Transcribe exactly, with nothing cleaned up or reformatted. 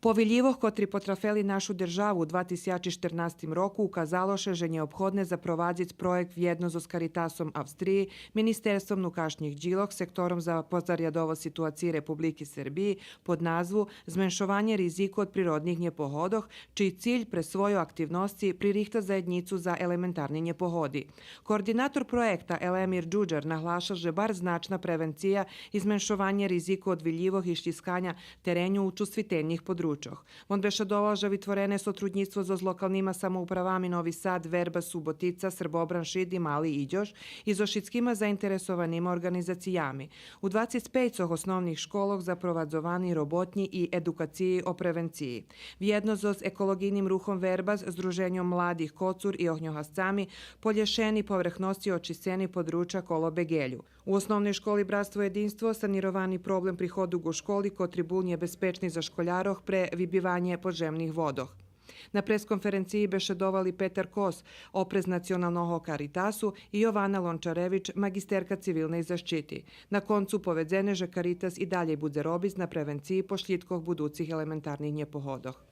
Повилївох котри потрафели нашу державу у два тисячи штернастим року указало ше же нєобходне запровадзиц проєкт вєдно зоз Каритасом Австриї, Министерством нукашнїх дїлох, Сектором за позарядову ситуациї Републики Сербиї под назву Зменшованє ризику од природних нєпогодох, чий циль пре свойо активносци пририхтац заєднїцу за елементарни нєпогоди. Координатор проєкта Елемир Джуджар наглашел же барз значна превенция и зменшованє ризику од вилївох и шлїсканя тереню у чувствительних подручох. Вон бешедовал же витворене сотруднїцтво зоз локалнима самоуправами Нови Сад, Вербас, Суботица, Србобран, Шид и Мали Идьош и зоз шицкима заинтересованима орґанизациями. У двацец пейцох основних школох запровадзовани роботнї и едукациї о превенциї. Вєдно зоз Еколоґийним рухом Вербас, Здруженьом младих Коцур и Огньогасцами полєшени поверхносци, очисцени подруча коло беґелю. У Основней школи Братство єдинство санировани проблем приходу ґу школи, котри бул нєбезпечни за школярох пре вибиванє поджемних водох. На пресконференциї бешедовали Петар Кос, опрез Националного Каритасу, и Йована Лончаревич, маґистерка цивилней защити. На концу поведзене же Каритас и далєй будзе робиц на превенциї пошлїдкох будуцих елементарних нєпогодох.